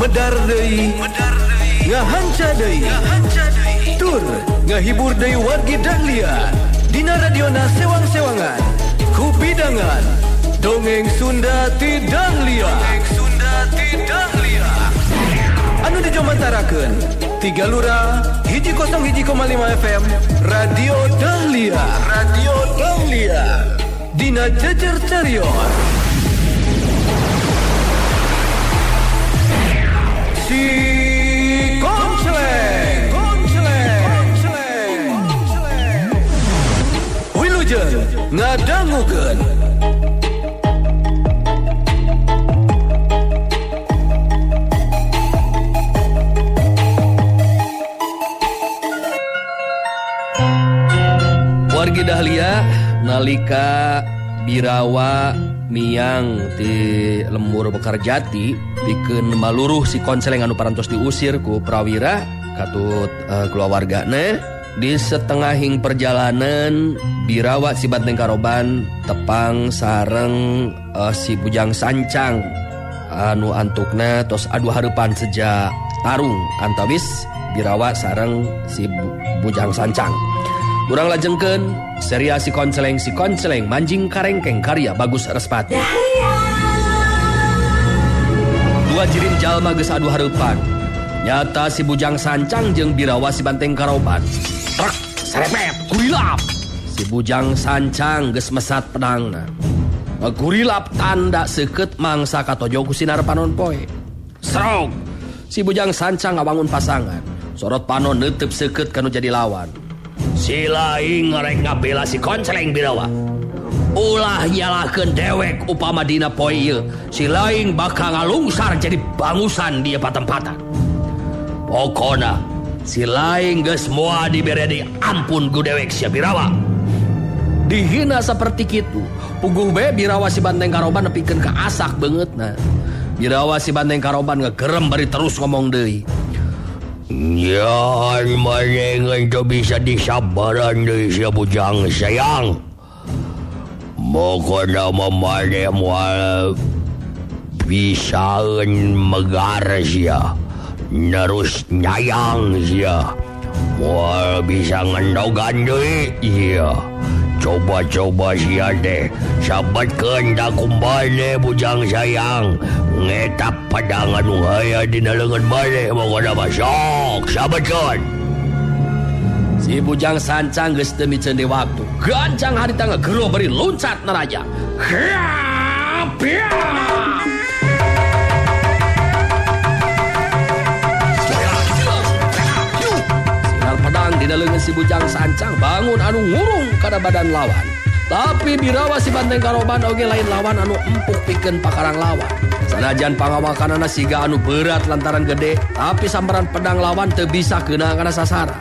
Medar deui, ngahanca deui, tur ngahibur deui wargi Dahlia. Dina radiona sewang-sewangan, kupidangan, dongeng Sunda ti Dahlia. Dongeng Sunda ti Dahlia. Anu dijomantarakeun Tiga Lura 101,5 FM Radio Dahlia. Radio Dahlia. Dina Jejer Carios. Si Konceleng, Konceleng, Konceleng, Konceleng. Wilujeng ngadangukeun. Wargi Dahlia nalika Birawa miang ti lembur Bekarjati pikeun maluruh si Konceleng anu parantos diusir ku Prawira katut kulawargana. Di setengahing perjalanan Birawa si Banteng Karoban tepang sareng si Bujang Sancang anu antukna tos adu hareupan seja tarung antawis Birawa sareng si Bujang Sancang. Urang lajengkeun serial Si Konceleng, Si Konceleng Manjing Karengkeng karya Bagus Respati. Dua jirim jalma geus adu hareupan. Nyata si Bujang Sancang jeung Birawa si Banteng Karoban. Trek serepet gurilap. Si Bujang Sancang geus mesat pedangna. Gurilap tanda seukeut mangsa katojo ku sinar panon poe. Serog. Si Bujang Sancang ngawangun pasangan. Sorot panon neuteub seukeut kanu jadi lawan. Si laing ngarek ngabela si Konceleng Birawa. Ulah nyalahkeun dewek upama dina poe ieu. Si laing bakal ngalungsar jadi bangusan di patempatan. Pokona si laing geus moal dibere di ampun ku dewek sia Birawa. Dihina seperti kitu, puguh bae Birawa si Banteng Karoban nepikeun ka asak beungeutna. Birawa si Banteng Karoban ngegerem bari terus ngomong deui. Ya, maneh teu bisa disabaran deui sia Bujang sayang. Pokona mah maneh moal bisaeun megar sia. Nerus nyayang sia. Moal bisa ngendogan deui sia. Coba-coba sia teh sabatkeun da kumbane Bujang sayang. Ngetap pedang anu haya dina leungeun maneh pokona mah sok sabatkeun. Si Bujang Sancang geus teu miceun deui waktu. Gancang harita ngegero bari loncat naraja. Sinar pedang dina leungeun si Bujang Sancang bangun anu ngurung kana badan lawan. Tapi Birawa si Banteng Karoban oge lain lawan anu empuk pikeun pakarang lawan. Sanajan pangawakanana siga anu berat lantaran gede, tapi sambaran pedang lawan teu bisa kena kana sasaran.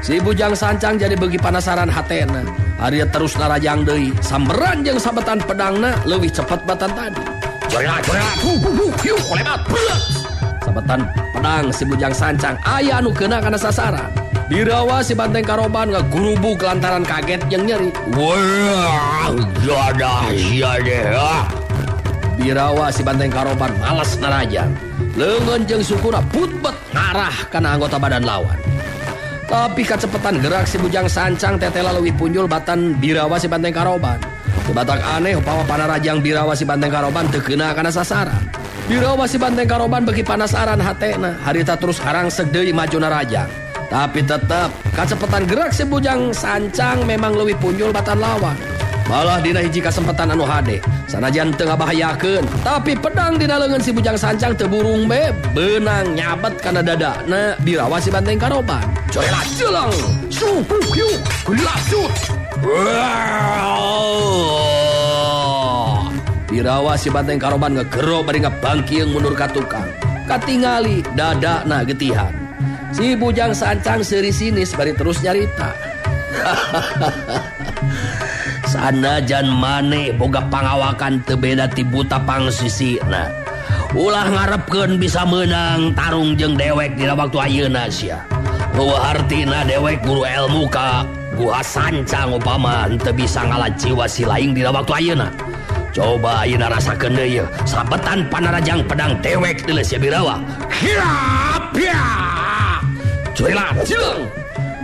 Si Bujang Sancang jadi beuki panasaran hatena. Ari terus narajang deui, samberan jeung sabetan pedangna leuwih cepet batan tadi. Sabetan pedang si Bujang Sancang aya anu kena kana sasaran. Birawa si Banteng Karoban ngagurubug lantaran kaget jeung nyeri. Wah, jadah sia deh. Birawa si Banteng Karoban males narajang. Leungeun jeung sukuna putbet ngarah kana anggota badan lawan. Tapi kacepetan gerak si Bujang Sancang tetela leuwih punjul batan Birawa si Banteng Karoban. Sebatak aneh upama panarajang Birawa si Banteng Karoban teu keuna kana sasaran. Birawa si Banteng Karoban beuki panasaran hatena, harita terus harangseg deui maju narajang. Tapi tetep kacepetan gerak si Bujang Sancang memang leuwih punjul batan lawan. Malah dina hiji kasempatan anu hade, sanajan teu ngabahayakeun, tapi pedang dina leungeun si Bujang Sancang teu burung be beunang nyabet kana dadana Birawa si Banteng Karoban. Coela jeleng, suhu hiu, gulasut. Birawa si Banteng Karoban ngegero bari ngabangkieung mundur ka tukang. Katingali dadana getihan. Si Bujang Sancang seuri sinis bari terus nyarita. Sanajan maneh boga pangawakan teu beda ti buta pangsisina. Ulah ngarepkeun bisa meunang tarung jeung dewek dina waktu ayeuna sia. Eueuh hartina dewek guru ilmu ka Guha Sancang upama henteu bisa ngala jiwa si laing dina waktu ayeuna. Coba ayeuna rasakeun deui ieu sabetan panarajang pedang dewek deuleu sia Birawa. Hiap ya. Curilat jeung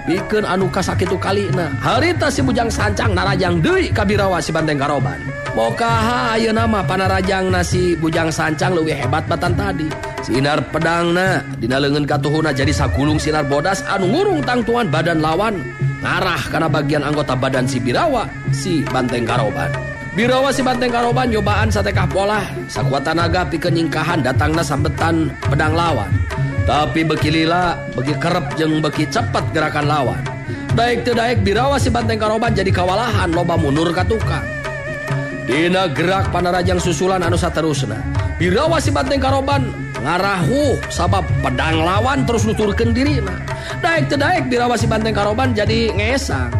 pikeun anu kasakitu kalina. Harita si Bujang Sancang narajang deui ka Birawa si Banteng Karoban. Mokaha ayeuna mah panarajangna si Bujang Sancang leuwih hebat batan tadi. Sinar pedangna dina leungeun katuhuna jadi sagulung sinar bodas anu ngurung tangtuan badan lawan ngarah kana bagian anggota badan si Birawa si Banteng Karoban. Birawa si Banteng Karoban nyobaan satekah polah sakuat tanaga pikeun nyingkahan datangna sabetan pedang lawan. Tapi beki lila, beki kerep jeung beki cepet gerakan lawan. Daek teu daek Birawa si Banteng Karoban jadi kawalahan loba mundur ka tukang. Dina gerak panarajang susulan anu saterusna. Birawa si Banteng Karoban ngarahuh sabab pedang lawan terus nuturkeun dirina. Daek teu daek Birawa si Banteng Karoban jadi ngesang.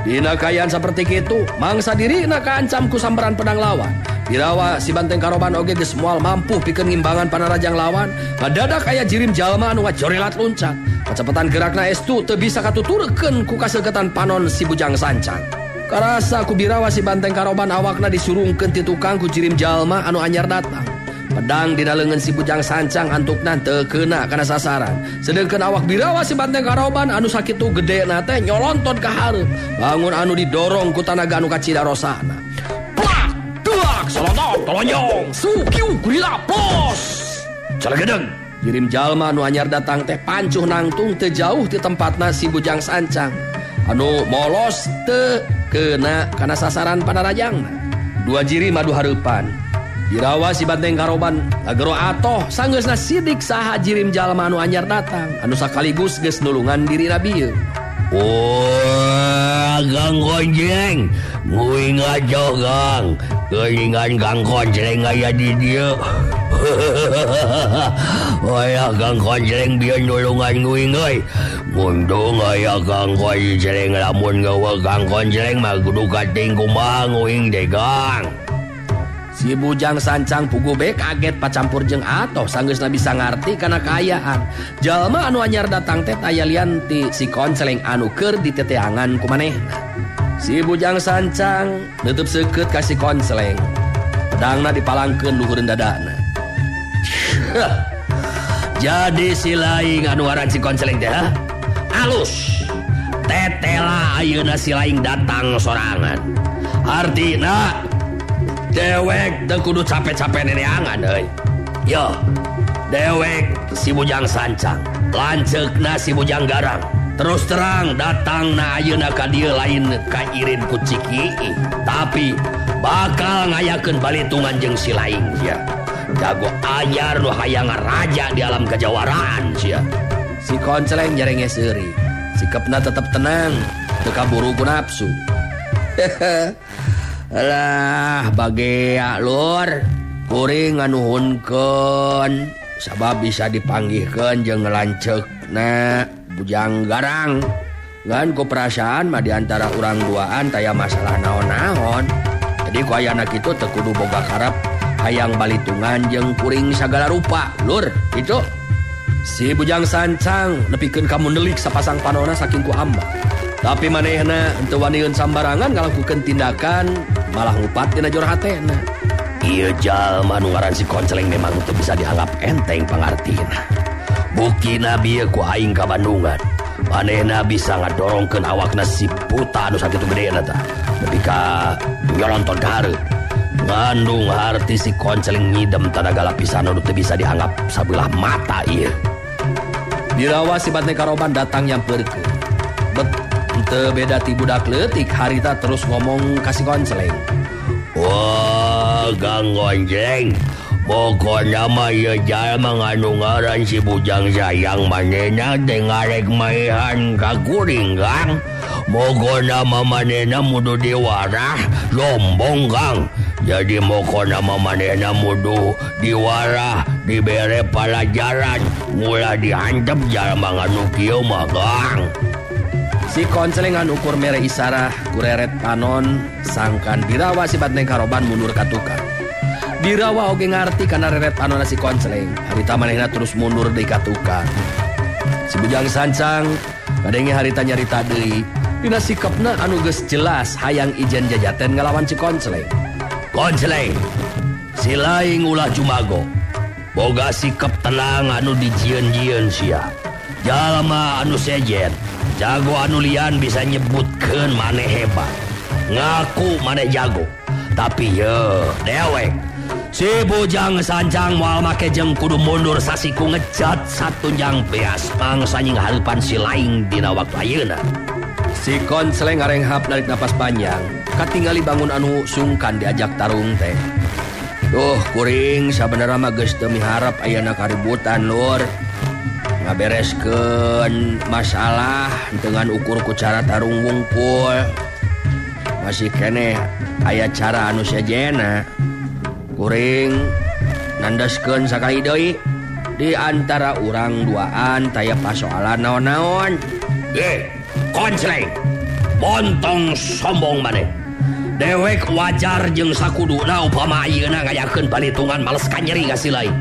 Dina kaayaan saperti kitu, mangsa dirina kaancam ku sambaran pedang lawan. Birawa si Banteng Karoban oge geus moal mampu pikeun ngimbangan panarajang lawan. Ngadadak aya jirim jalma anu ngajorilat luncat. Kacepetan gerakna estu teu bisa katuturkeun ku kaseuketan panon si Bujang Sancang. Karasa ku Birawa si Banteng Karoban awakna disurungkeun ti tukang ku jirim jalma anu anyar datang. Pedang dina leungeun si Bujang Sancang antukna teu keuna kana sasaran. Sedengkeun awak Birawa si Banteng Karoban anu sakitu gedena teh nyolonton ka hareup. Bangun anu didorong ku tanaga anu kacida rosana. Plak, duak, solonton, tolonyong, sukiu, gurila, pos. Calegedeng. Jirim jalma anu anyar datang teh pancuh nangtung teu jauh ti tempatna si Bujang Sancang. Anu molos teu kena kana sasaran panarajangna. Dua jirim adu hareupan. Birawa si Banteng Karoban ngagero atoh sanggeusna sidik saha jirim jalma anu anyar datang anu sakaligus geus nulungan dirina bieu. Oh, Gang Konjeng, nguing aja Gang. Geuningan Gang Konjeng aya di dieu. Oh ya Gang Konjeng bieu nulungan nguing euy. Untung aya Gang Konjeng lamun gawe Gang Konjeng mah kudu kating kumaha nguing teh Gang. Si Bujang Sancang pugu be kaget pacampur jeung atoh sanggeusna bisa ngarti kana kaayaan. Jalma anu anyar datang teh taya lian ti si Konceleng anu keur diteteangan ku manehna. Si Bujang Sancang neuteub seukeut ka si Konceleng. Pedangna dipalangkeun luhureun dadana. Jadi si laing anu ngaran si Konceleng teh ha? Alus. Tetela ayeuna si laing datang sorangan. Artina dewek teu kudu capek-capek neneangan euy. Yo, dewek si Bujang Sancang, lanceukna si Bujang Garang. Terus terang datangna ayeuna ka dieu lain ka irin ku Ciki, tapi bakal ngayakeun balitungan jeung si laing sia. Jago anyar nu hayang raja di alam kejawaraan sia. Si Konceleng nyerenge seuri. Sikepna tetep tenang, teu kaburu ku nafsu. Alah bagea lur, kuring nganuhunkeun sabab bisa dipanggihkeun jeung lanceukna Bujang Garang. Ngan ku perasaan mah di antara urang duaan taya masalah naon-naon. Jadi ku ayana kitu teu kudu boga karep hayang balitungan jeung kuring sagala rupa lur kitu. Si Bujang Sancang nepikeun ka mundelik sapasang panona saking ku ambak. Tapi manehna henteu waniun sambarangan ngalakukeun tindakan malah ngupat dina jor hatena. Ieu jalma nu ngaran si Konceleng memang teu bisa dianggap enteng pangartina. Buktina bieu ku aing ka Bandungan. Manehna bisa ngadorongkeun awakna si puta anu sakitu gedena tah. Nepi ka nyolonton ka hareup. Ngandung harti si Konceleng ngidem tanaga lapisan anu teu bisa dianggap sabelah mata ieu. Birawa si Banteng Karoban datang nyamperkeun. Bet teu beda ti budak leutik harita terus ngomong ka si Konceleng. Wah, Gang Konceleng, pokona mah ieu jalma anu ngaran si Bujang Sayang manehna teh ngarek maehan ka kuring, Gang. Pokona mah manehna mudu diwarah lombong, Gang. Jadi mokona mah manehna mudu diwarah dibere palajaran ulah dihancep jalma anu kieu mah, Gang. Si Konceleng anu ukur mere isarah kureret panon sangkan Birawa si Banteng Karoban mundur ka tukang. Birawa oge ngarti kana reret panonna si Konceleng. Harita manehna terus mundur deui ka tukang. Si Bujang Sancang kadenge harita nyarita deui dina sikepna anu geus jelas hayang ijen jajaten ngalawan si Konceleng. Konceleng si laing ulah jumago. Boga sikap tenang anu dijieun-jieun sia. Jalma anu sejen, jago anu lian bisa nyebutkeun maneh hebat. Ngaku maneh jago. Tapi ye, dewek si Bujang Sancang moal make jeung kudu mundur sasiku ngejat satunjang beas mangsa nying hareupan si laing dina waktu ayeuna. Si Konceleng ngarenghap narik napas panjang, katingali bangun anu sungkan diajak tarung teh. Duh, kuring sabenerna mah geus teu miharep ayeuna kaributan lur. Ngabereskeun masalah dengan ukur ku cara tarung wungkul. Masih keneh aya cara anu sejena. Kuring nandaskeun sakali deui di antara urang duaan taya pasoalan naon-naon. Konceleng, bontong sombong maneh. Dewek wajar jeung sakuduna upama ayeuna ngayakeun panitungan males kanyeri ka si lain.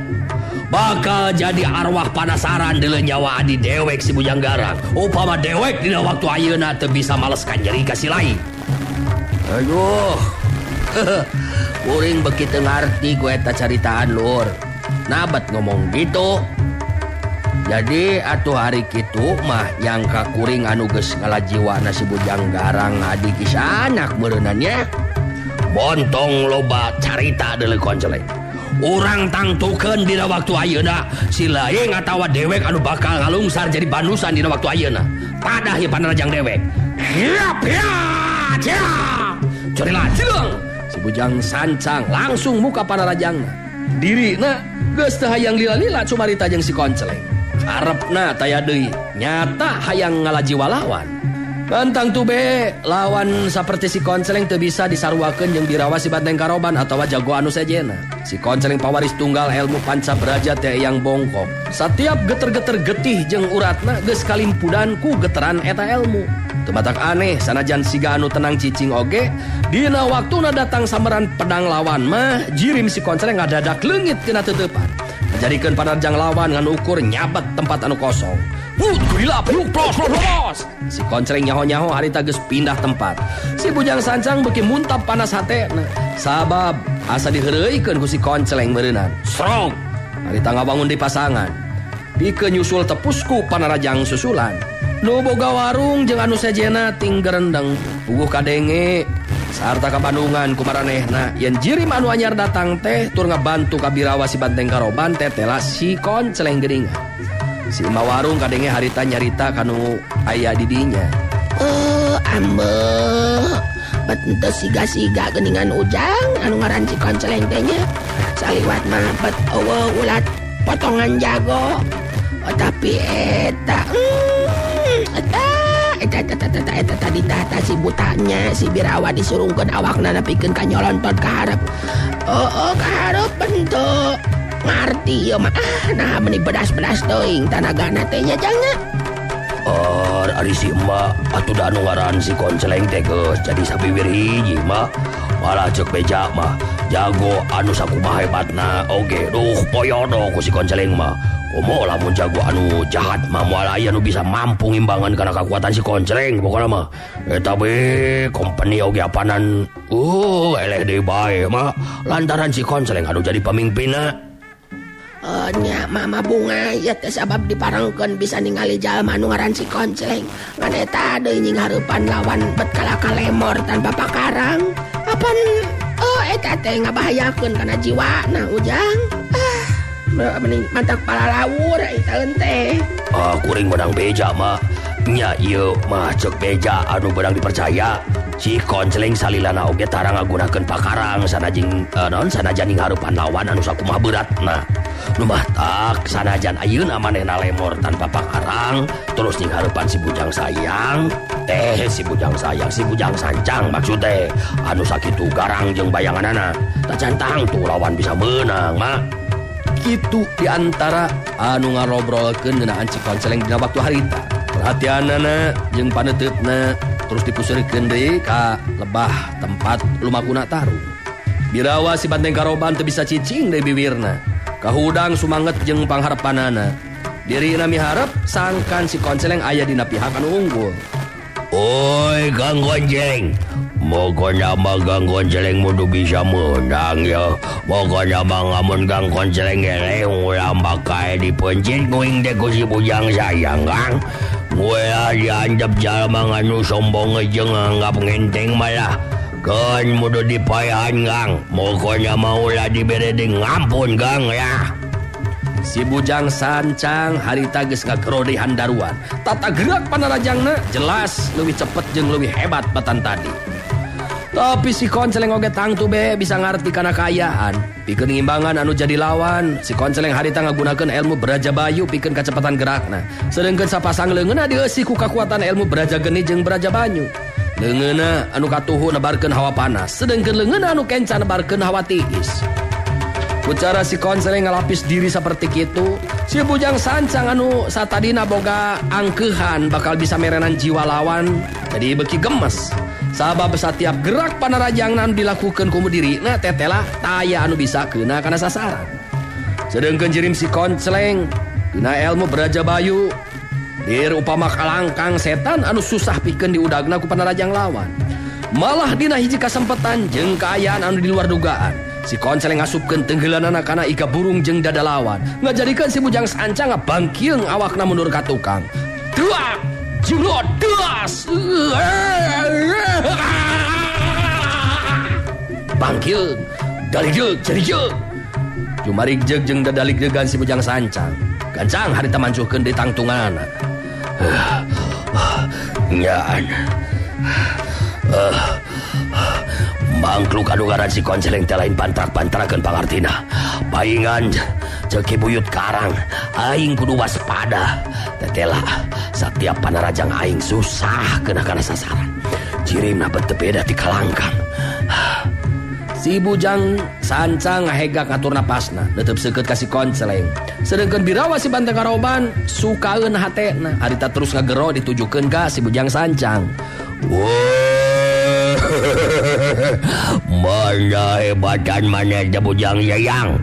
Bakal jadi arwah panasaran deuleu nyawa adi dewek si Bujang Garang. Upama dewek dina waktu ayeuna teu bisa males kanyeri ka si lain. Aduh. Kuring beuki teu ngarti ku eta caritaan lur. Nabat ngomong gitu. Jadi atuh hari kitu mah nyangka kuring anu geus ngalajiwana si Bujang Garang adi kisanak meureunannya. Bontong loba carita deuleu Konceleng. Urang tangtukeun dina waktu ayeuna si laing atawa dewek anu bakal ngalungsar jadi banusan dina waktu ayeuna. Padah ieu panarajang dewek. Hiap hiap hiap. Curilah cileung. Si Bujang Sancang langsung muka panarajangna. Dirina geus teu hayang lila-lila cumarita jeung si Konceleng. Harepna taya deui nyata hayang ngalajiwa lawan. Bantang tube lawan saperti si Konceleng teu bisa disaruakeun jeung dirawa si Banteng Karoban atawa jago anu sejena. Si Konceleng pawaris tunggal ilmu panca braja teh yang bongkok. Satiap geter-geter getih jeung uratna geus kalimpudan ku geteran eta ilmu. Teu matak aneh sanajan siga anu tenang cicing oge dina waktuna datang sameran pedang lawan mah jirim si Konceleng ngadadak leungit tina teuteupan. Jadikeun panarjang lawan ngan ukur nyabat tempat anu kosong. Wut gila piuk plos plos plos. Si Konceleng nyaho-nyaho harita geus pindah tempat. Si Bujang Sancang beuki muntap panas hatena. Sabab asa diheureuykeun ku si Konceleng meureunan. Strong. Harita ngabangun di pasangan. Pikeun nyusul tepusku panarajang susulan. Nu boga warung jeung anu sejena ting gerendeng puguh kadenge. Sarta ka Bandungan kumaranehna yen jirim anu anyar datang teh tur ngabantu ka Birawa si Banteng Karoban teh tela si Konceleng geuningan. Si Ima warung kadenge harita nyarita kanu aya di dinya. Oh, ambe. Bet teu siga-siga geuningan ujang anu ngaran si Konceleng teh nya. Saliwat mah bet eueuh ulat potongan jago. Oh, tapi eta eta tadi tata si butanya si Birawa disurungkeun awakna nepikeun ka nyolontot ka hareup. Oh, ka hareup bentuk. Ngarti ieu mah. Nah meni bedas-bedas teuing tanagana teh nya jangnya. Oh, ari si emak atuh da anu ngaran si Konceleng teh geus jadi sabiwir hiji mah. Malah ceuk beja mah jago anu sakumaha hebatna oge duh poyodo ku si Konceleng mah. Komo lamun jago anu jahat mah moal aya nu bisa mampu ngimbangan kana kakuatan si Konceleng pokona mah. Eta we company oge apanan eleh deui bae mah lantaran si Konceleng anu jadi pamimpinna. Nya mama bunga ieu teh sabab diparengkeun bisa ningali jalma anu ngaran si Konceleng. Ngan eta deui nying hareupan lawan bet kalaka lemor tanpa pakarang. Apan eta teh ngabahayakeun kana jiwana ujang. Mending mantak palalawur eta teh. Kuring menang beja mah. Nya ieu mah ceuk beja anu beunang dipercaya. Si Konceleng salilana oge tara ngagunakeun pakarang sanajing naon sanajan ing hareupan lawan anu sakumaha beratna. Nu matak sanajan ayeuna manehna lemor tanpa pakarang terus ning hareupan si Bujang Sayang teh si Bujang Sayang si Bujang Sancang maksud teh anu sakitu garang jeung bayanganana tacan tangtu lawan bisa meunang mah. Kitu diantara anu ngarobrolkeun ngeunaan si Konceleng dina waktu harita. Perhatianana jeung paneuteup-na terus dipuseurkeun deui ka lebah tempat lumakuna tarung. Birawa si Banteng Karoban teu bisa cicing deui biwirna. Kahudang sumanget jeung pangharepanana. Dirina miharep sangkan si Konceleng aya dina pihak anu unggul. Oi Kang Gonjeng, Pokona mah Gang Konceleng mudu bisa menang ya. Pokona mah ngamun Gang Konceleng eleh ulah bakal dipencit kuing teh ku si Bujang Sayang Kang. Ulah dianggap jalma anu sombong jeung nganggap ngenteng malah. Keun mudu dipaehan Kang. Pokona mah ulah dibere deui ngampun Kang ya. Si Bujang Sancang harita geus ngagero deui handaruan. Tata gerak panarajangna jelas leuwih cepet jeung leuwih hebat batan tadi. Tapi si Konceleng oge tangtu be bisa ngarti kana kaayaan. Pikeun ngimbangan anu jadi lawan, si Konceleng harita ngagunakeun ilmu beraja bayu pikeun kacepatan gerakna. Sedengkeun sapasang leungeunna dieusi ku kakuatan ilmu beraja geni jeung beraja banyu. Leungeunna anu katuhu nebarkeun hawa panas, sedengkeun leungeunna anu kenca nebarkeun hawa tiis. Ucara si Konceleng ngalapis diri seperti kitu, si Bujang Sancang anu satadina boga angkeuhan bakal bisa merenan jiwa lawan, jadi beuki gemes. Sabab setiap gerak panarajangna anu dilakukeun ku dirina tetelah taya anu bisa keuna kana sasaran. Sedengkeun jirim si Konceleng dina ilmu beraja bayu, dir upama kalangkang setan anu susah pikeun diudagna ku panarajang lawan. Malah dina hiji kasempetan jeung kaayaan anu di luar dugaan. Si Konceleng ngasupkeun tenggelanana kana iga burung jeung dada lawan, ngajadikeun si Bujang Sancang ngabangkieung awakna mundur ka tukang. Duak, jumlah das. Bangkieung, daligjeug, jarijeug. Jumarigjeug jeung dadaligdeugan si Bujang Sancang. Gancang harita mancuhkeun deui tangtunganana. Nyaan. Mangkluk anu ngaran si Konceleng teh lain pantrak-pantrakeun pangartina. Paingan ceuk Ki Buyut Karang, aing kudu waspada. Tetela satiap panarajang aing susah kena kana sasaran. Cirimna teu beda ti kalangkang. Si Bujang Sancang ngahegak ngatur napasna, netep seukeut ka si Konceleng. Sedengkeun birawa si Banteng Karoban sukaeun hatena, harita terus ngagero ditujukeun ka si Bujang Sancang. Mana hebatan maneh teh Bujang Sayang.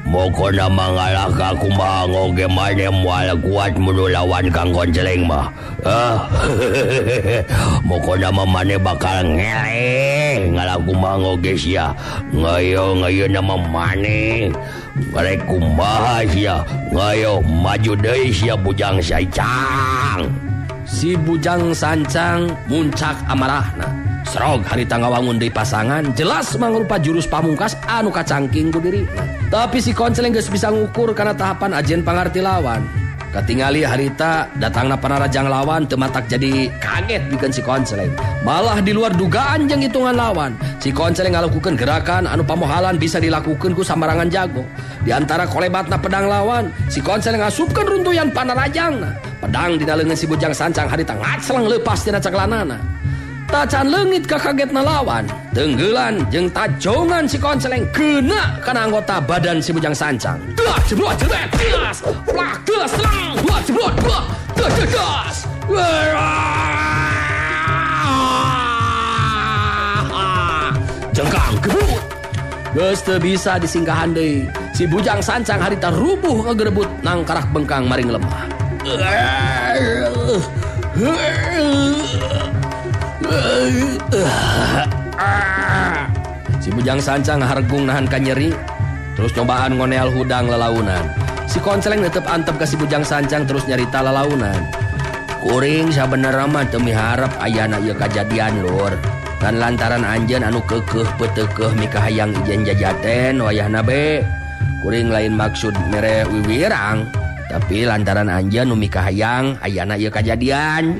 Mokona mangalah ka kumaha oge maneh moal kuat mun lawan Kang Konceleng mah. Mokona mah maneh bakal ngeleh ngalah kumaha oge sia. Ngayo ngayeuna mah maneh. Rek kumaha sia. Ngayo maju deui sia Bujang Sancang. Si Bujang Sancang muncak amarahna. Serog harita ngawangun deui pasangan jelas mangrupa jurus pamungkas anu kacangking ku dirina. Tapi si Konceleng geus bisa ngukur kana tahapan ajen pangarti lawan. Katingali harita datangna panarajang lawan teu matak jadi kaget pikeun si Konceleng. Malah di luar dugaan jeung hitungan lawan, si Konceleng ngalakukeun gerakan anu pamohalan bisa dilakukeun ku sambarangan jago. Di antara kolebatna pedang lawan, si Konceleng ngasupkeun runtuyan panarajangna. Pedang dina leungeun si Bujang Sancang harita ngacleng leupas tina caklanana. Tacan leungit kakagetna lawan, tenggelan jeung tajongan si Konceleng kena kana anggota badan si Bujang Sancang. Duh, jeblok, jeblok, das, plak, das, lang, dua, jeblok, dua, das, das. Jengkang gebut. Geus teu bisa disingkahan deui. Si Bujang Sancang harita rubuh ngagerebut nangkarak bengkang maring lemah. Si Bujang Sancang hargung nahan kanyeri, terus nyobaan ngonel hudang lalaunan. Si Konceleng netep antep ka si Bujang Sancang terus nyarita lalaunan. Kuring sabenerna mah teu miharep ayana ieu kajadian lur. Kan lantaran anjeun anu keukeuh peuteukeuh mikahayang ijen jajaten wayahna be. Kuring lain maksud mere wiwirang, tapi lantaran anjeun nu mikahayang ayana ieu kajadian.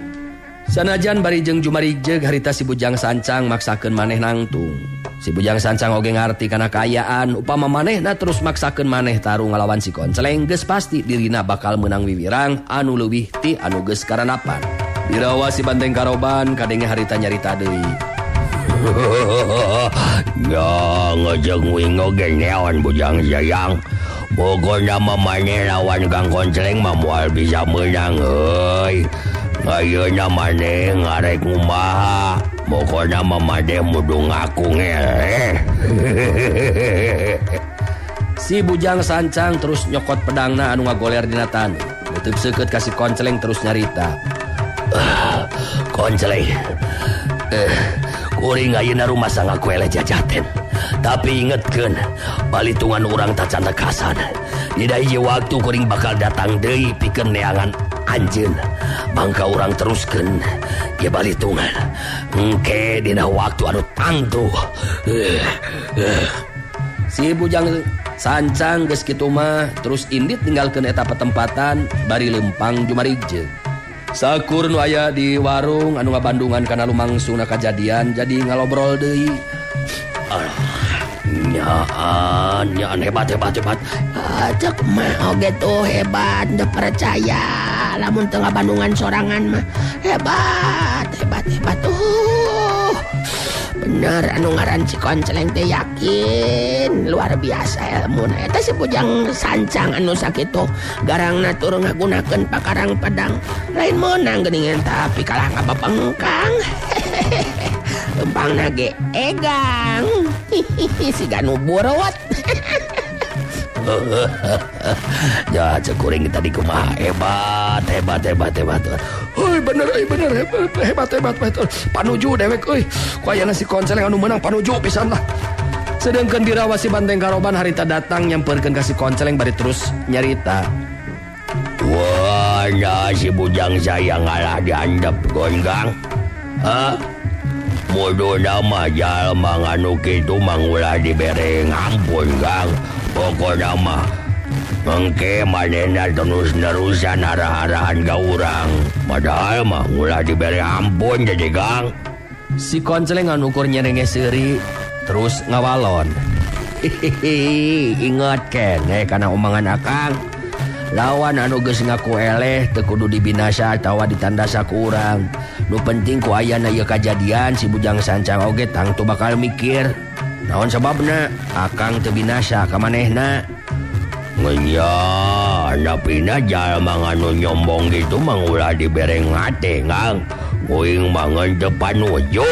Sanajan bari jeung jumarijeg harita si Bujang Sancang maksakeun maneh nangtung. Si Bujang Sancang oge ngarti kana kaayaan, upama manehna terus maksakeun maneh tarung ngalawan si Konceleng geus pasti dirina bakal meunang wiwirang anu leuwih ti anu geus karanapan. Dirawa si Banteng Karoban kadenge harita nyarita deui. Ya ngejeng wing oge neon Bujang Sayang. Pokona mah maneh lawan Kang Konceleng mah moal bisa meunang euy. Ayeuna maneh ngarek kumaha. Pokona mah maneh mudu ngaku ngeleh. Si Bujang Sancang terus nyokot pedangna anu ngagoler dina taneuh. Leuteuk seukeut ka si Konceleng terus nyarita. Konceleng. Kuring ayeuna rumasa ngaku eleh jajaten. Tapi ingetkeun, balitungan urang tacan tekasan. Dina hiji waktu kuring bakal datang deui pikeun neangan anjeun. Mangka urang teruskeun ieu balitungan. Engke dina waktu anu tangtu. Si Bujang Sancang geus kitu mah terus indit ninggalkeun eta patempatan bari lempang jumarigjeung. Sakur nu aya di warung anu ngabandungan kana lumangsungna kajadian jadi ngalobrol deui. Alah, nyaan, nyaan hebat hebat hebat. Cek mah oge tuh hebat, teu percaya lamun teu ngabandungan sorangan mah. Hebat, hebat, hebat. Bener anu ngaran si Konceleng teh yakin luar biasa ilmuna. Eta si Bujang Sancang anu sakitu garangna tur ngagunakeun pakarang pedang. Lain meunang geuningan tapi kalah ngababengkang. Lempangna ge egang. Siga nu burut. Ya cek kuring tadi kumaha hebat hebat hebat hebat. Euy bener euy bener hebat hebat hebat. Panuju dewek euy. Ku ayana si Konceleng anu meunang panuju pisan lah. Sedengkeun Birawa si Banteng Karoban harita datang nyamperkeun ka si Konceleng bari terus nyarita. Wah, nah si Bujang saya ngalah dihandap gonggang. Hah? Bodoh nama jalma anu kitu mangulah dibere ngampun Gang. Pokona mah engke manehna terus-nerusan arah-arahan ka urang. Padahal mah ulah dibere ampun jadi Gang. Si Konceleng anu ukur nyerenge seuri terus ngawalon. Hihihi, inget keneh kana omongan akang. Lawan anu geus ngaku eleh teu kudu dibinasa atawa ditandasa ku urang. Nu penting ku ayana ieu kajadian si Bujang Sancang oge tangtu bakal mikir. Naon sababna akang teu binasa ka manehna. Ngenya, napina jalma anu nyombong gitu mah ulah dibere ngate Gang. Kuing mah ngeun teu panuju.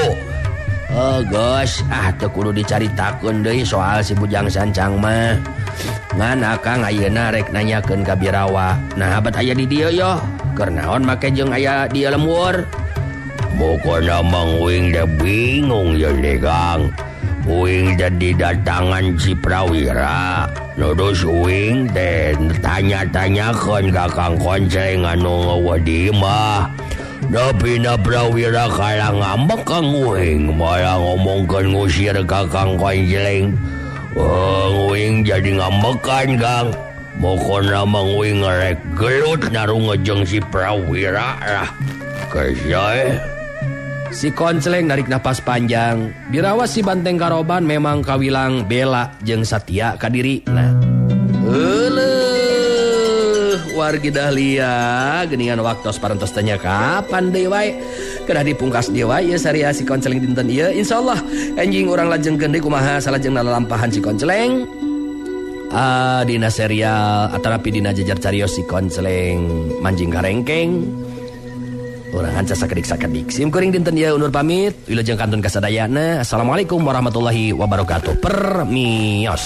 Oh geus, ah teu kudu dicaritakeun deui soal si Bujang Sancang mah. Ngan akang ayeuna rek nanyakeun ka Birawa. Nah abad aya di dieu yoh. Keur naon make jeung aya di lembur? Pokona mah uing teh bingung ye teh Gang. Uing teh didatangan si Prawira. Terus uing teh tanya-tanyakeun ka Kang Konceleng anu ngeueuh di imah. Tapi na Prawira kalah ngambek ka uing, malah ngomongkeun ngusir ka Kang Konceleng. Uing jadi ngambekan Gang. Pokona mah uing ngerek gelut narungejeng si Prawira lah. Kesya Si Konceleng narik napas panjang. Birawa si Banteng Karoban memang kawilang bela jeung satia ka dirina. Euleuh, wargi Dahlia geuningan waktos parantos tanya kapan deui wae. Kedah dipungkas deui wae ieu saria si Konceleng dinten ieu. Insyaallah enjing urang lajengkeun deui kumaha salajengna lalampahan si Konceleng. Dina serial atanapi dina jejer carios si Konceleng manjing karengkeng. Urang hanca sakedik-sakedik. Sim kuring dinten ieu undur pamit. Wilujeng kantun kasadayana. Assalamualaikum warahmatullahi wabarakatuh. Permios.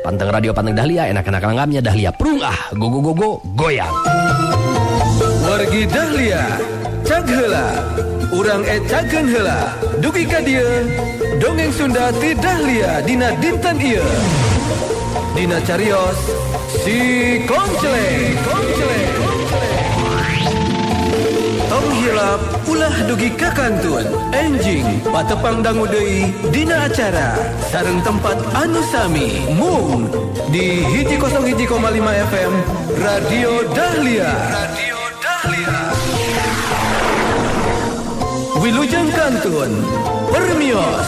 Panteng radio panteng Dahlia, enak-enak langgamnya Dahlia prung ah, go go go go goyang. Wargi Dahlia, cag heula. Urang ecakeun heula. Dugi ka dieu, dongeng Sunda ti Dahlia dina dinten ieu. Dina carios si Konceleng. Konceleng. Tong hilap ulah dugi ka kantun. Enjing patepang dangu deui dina acara sareng tempat anu sami mung di 101,5 FM Radio Dahlia. Radio Dahlia. Wilujeng kantun. Permios.